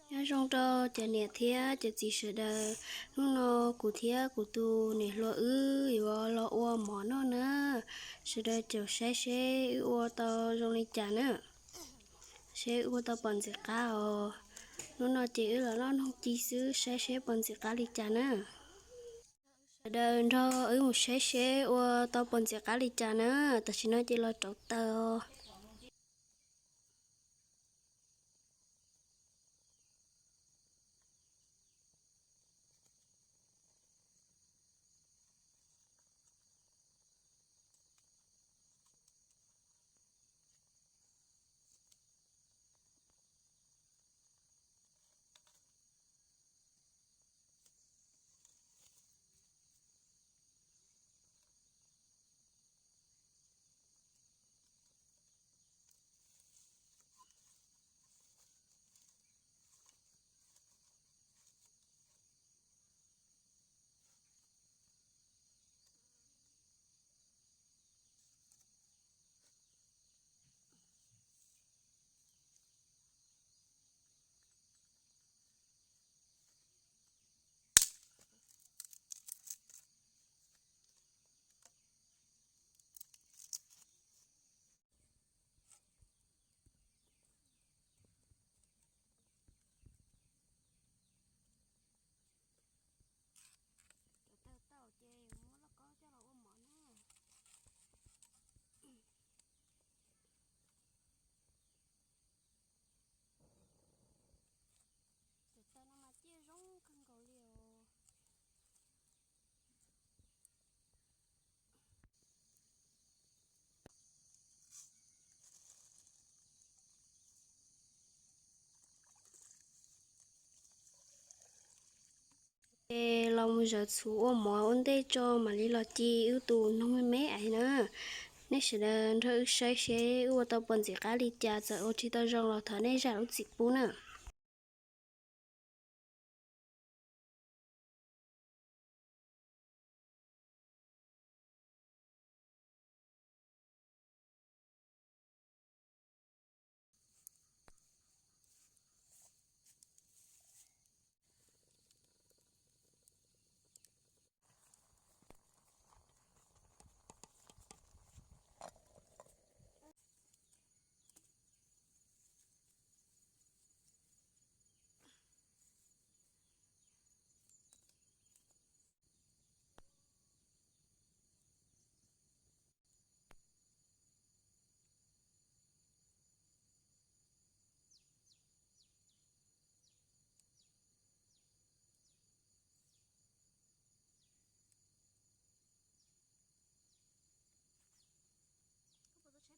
Nyob zoo rau cov niam thiab cov txiv sawv daws, hnub no kuv thiab kuv tus niam hluas wb yuav los ua mov noj na. Sawv daws caum saib seb wb ua tau zoo li cas na, seb wb ua tau pom ntxim qab os. Hnub no ces wb los noj noog ci xwb, saib seb pom ntxim qab li cas na. Sawv daws nrog wb mus saib seb ua tau pom ntxim qab li cas na. Tam sim no ces los rauv taws os. Cov taws tau ces muab lauj kaub coj los ua mov na. Cov taws no mas ciaj zoo kawg nkaus li os. Ces los mus zawv txhuv ua mov ua ntej tso mam li los ci wb tus noog me me ais na. Nej sawv daws nrog wb saib seb wb ua tau pom ntxim qab li cas, txawm ua tsis tau zoo los thov nej zam lub txim pub na.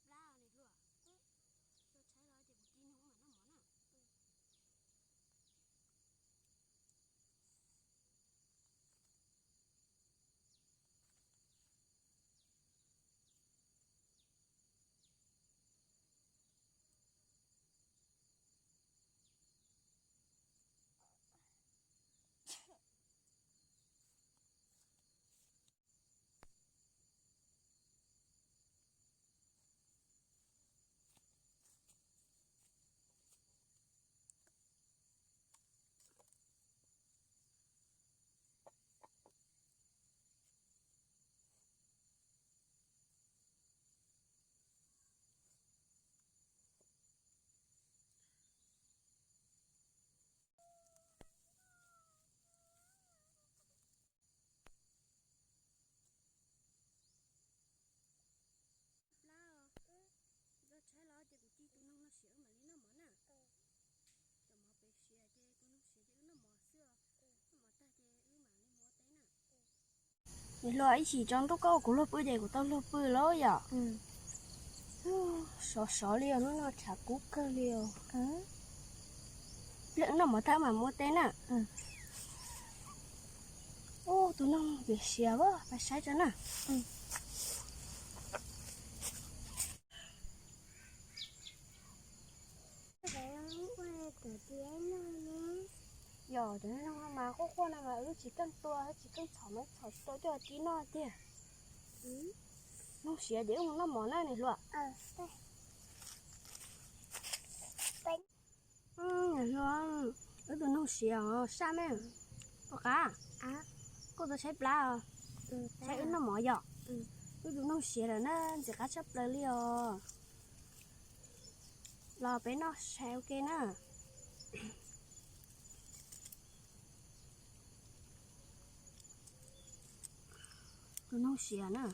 Plab, koj tshaib los ces kuv ci tus noog no siav wb mam li noj mov na. Cov mov pem siav ces tus noog siav ces wb noj mov xwb os. Noj mov tag ces wb mam li mus ua teb na. Niam hluas, ib chim tsaus ntuj koj ua kuv luag pw ces kuv tau luag pw lawm yom. Sov sov li os, hnub no tshav kub kawg li os. Noj mov tag mam mus ua teb na. Ub, tus noog pem siav, pab saib tso na. Yog cov noog no mas quaj quaj no mas wb tsis keej tua, tsis keej txhom mas txhom tua coj ci noj tiag. Noog siav ces wb mus noj mov na niam hluas. Niam hluas, Siav os, saj me. Pom qab, koj tau tshaib plab os? Saib wb noj mov yom. Wb tus noog siav lawm na, ntxim qab tshaj plaws li os. Los peb noj saib ua ke na. Tus noog siav na.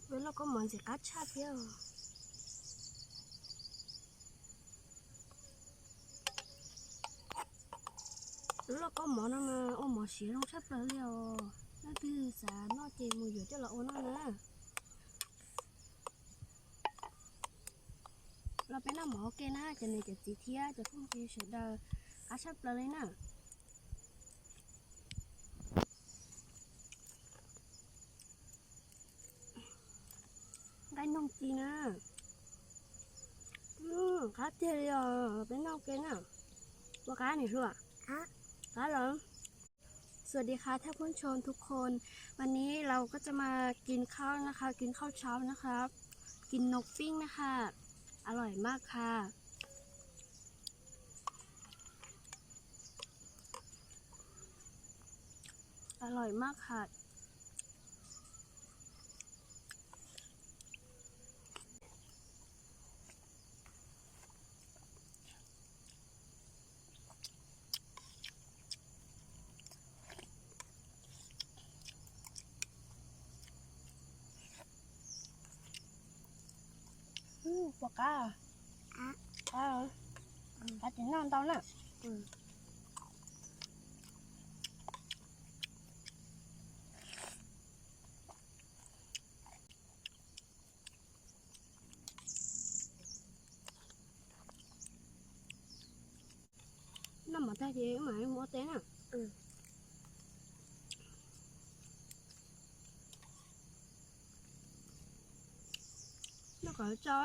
Peb lauj kaub mov ntxim qab tshaj thiab. Lub lauj kaub mov no mas ua mov siav zoo tshaj plaws li os. Leej twg xav noj ces mus yuav coj los ua noj na. Los peb noj mov ua ke na cov niam cov txiv thiab cov phooj ywg sawv daws, qab tshaj plaws li na. Nqaij noog ci na. Qab tiag li os, peb noj ua ke na. Ua qab niam hluas. Qab los. สวัสดีค่ะท่านผู้ชมทุกคน วันนี้เราก็จะมากินข้าวนะคะ กินข้าวเช้านะคะ กินนมปิ้งนะคะ อร่อยมากค่ะ อร่อยมากค่ะ Pom qab, qab, qab ces noj ntau na. Noj mov tag ces wb mam li mus ua teb na. Noj kom tsau.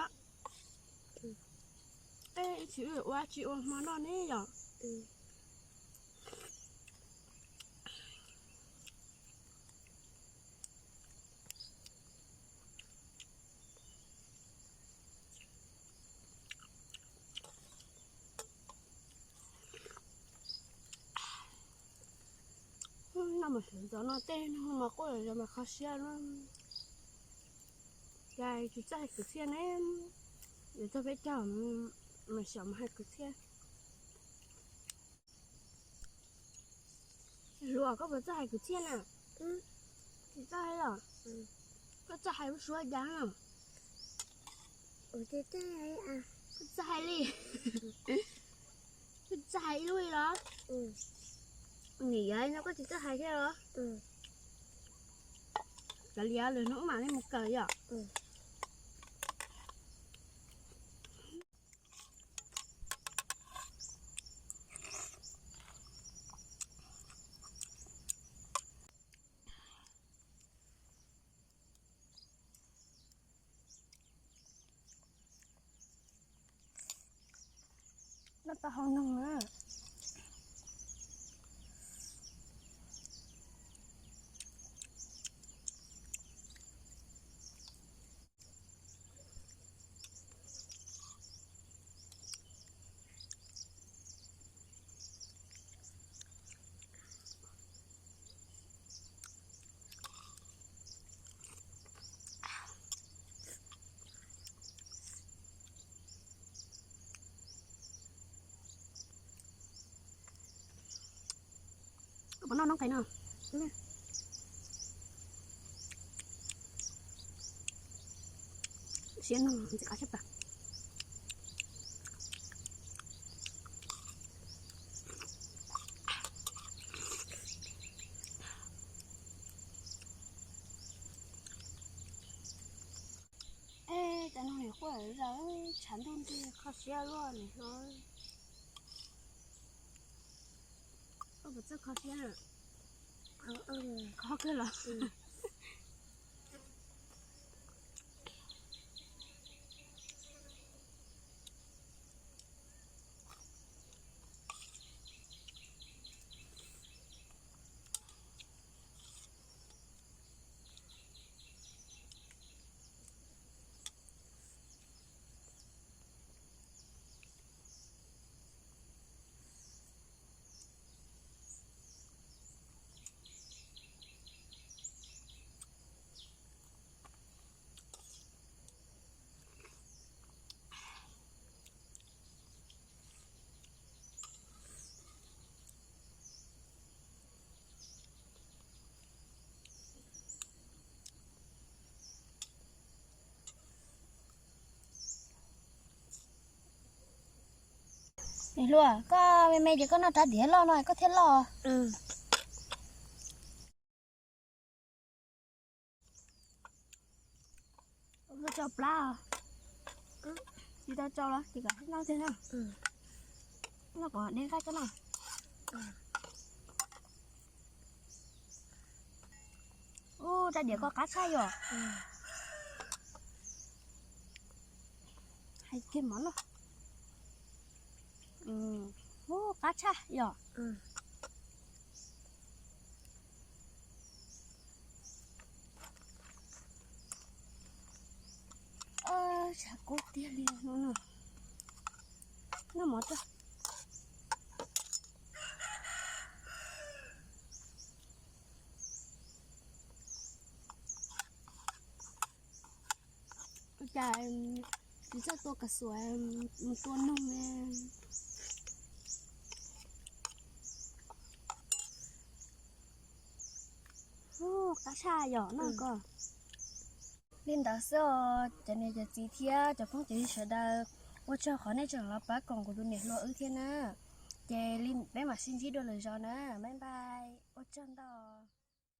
Ib chim wb ua tsis ua hmo noj ne yom. Noj mov sawv ntxov no tej no mas quaj zom zaws mas kho siab na. Cas tsis txawj hais kwv txhiaj ne? Yuav txog peb caug mas xyov mus hais kwv txhiaj. Hluas, koj puas txawj hais kwv txhiaj na? Tsis txawj hais los? Koj txawj hais lub suab cas no? Koj txawj hais li, koj txawj hais ib lub li los? Nim yog no koj tsis txawj hais thiab los? Kav liam, lwm hnub wb mam li mus kawm yom. Noj tau hau noog na. Koj puas noj noob qes no? Siab noog ntxim qab tshaj plaws. Ej, cov noog niam quaj zom zaws, tshav ntuj nti kho siab luaj niam hluas. Koj puas txawj kho siab na? Kho kawg los? Niam hluas, koj me me ces koj noj rab diav loj no koj thiaj loj. Tso plab, tsis tau tso los ces kom noj thiab na. Noj kom dej nqaij koj noj. Ub, rab diav koj qab tshaj yom. Hais kiag mov noj. Ub, qab tshaj yom. Tshav kub tiag li no. Noj mov tso. Ua cas tsis txawj tua kav xuav mus tua noog ne? Qab tshaj yom noj ko. Li ntawd xwb os cov niam cov txiv thiab cov phooj cov ywg sawv daws, ua tsaug qhov nej tseem los pab koom kuv tus niam hluas wb thiab na. Ces li peb mam sib ntsib dua lwm zaus na, bye bye, ua tsaug ntau.